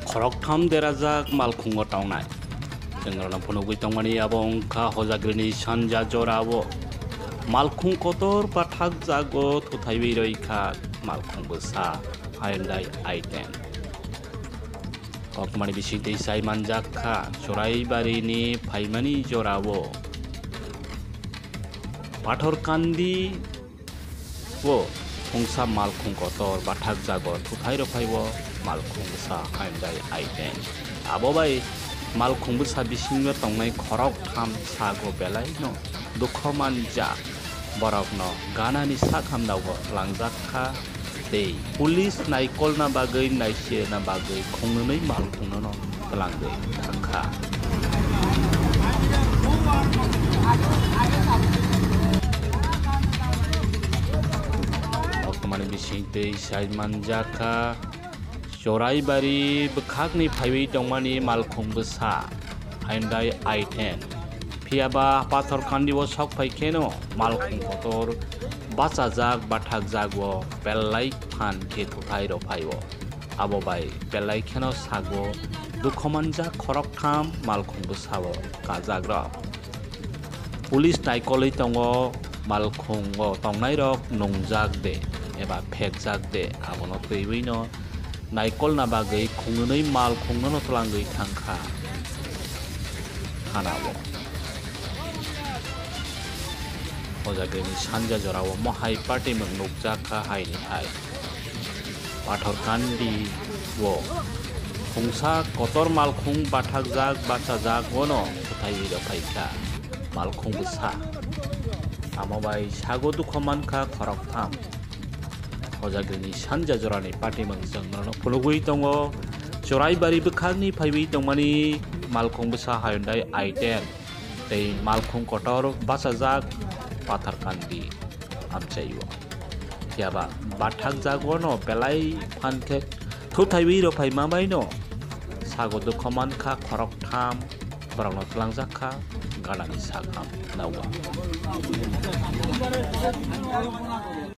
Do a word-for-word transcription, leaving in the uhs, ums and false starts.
Khoroktham derajak malkhungo tongnai. Chwng norokno phunugwi tongmani abo wngkha Hojagrini sanja jorao malkhung kotor bathakjago thuthaiwi roikha malkhung bwsa Hyundai i ten. Kokmani bisingtwi sai manjak kha Choraibarini phaimani jorao Pathorkandi o khungsa malkhung kotor bathakjago thuthai rwphaibo malkhung bwsa Hyundai i ten. Abo bai malkhung bwsa bisingo tongnai khoroktham sago belaino dukho manjak borokno ganani sak hamdago twlangjak kha tei police naikolna bagwi naisirna bagwi khungnwi malkhungno twlangwi thangkha. Koktwmani bisingtwi sai manjakha Choraibari bwkhakni phaiwi tongmani malkhung bwsa Hyundai i ten. Phiyaba Pathorkandi o sok phai kheno malkhung kotor bachajak bathakjak o belai phan khe thuthai rw phaio. Abo bai belai kheno sago dukhomanjak khoroktham malkhung bwsao kajakrok. Police naikolwi tongo, malkhungo tongnairok nungjak de eba phekjak de, abono twiwino naikolna bagwi khungnwi malkhungno twlangwi thangkha thanao. O jagani sanja jorao mohai party mung nukjak kha haini hai. Pathorkandi o khungsa kotor malkhung bathakjak bachajak wano kwthaiwi rwphaikha malkhung bwsa. Amo bai sago dukho mankha khoroktham. O jagani sanja jorani party mung chwng norokno phunugwi tongo. Choraibari bwkhakni phaiwi tongmani malkhung bwsa Hyundai i ten tei malkhung kotor bachajak Pathorkandi amchaio. Phiya ba bathakjak wano belai phan khe thuthaiwi rwphaima baino sago dukho mankha khoroktham borokno twlangjak kha ganani sak hamdago.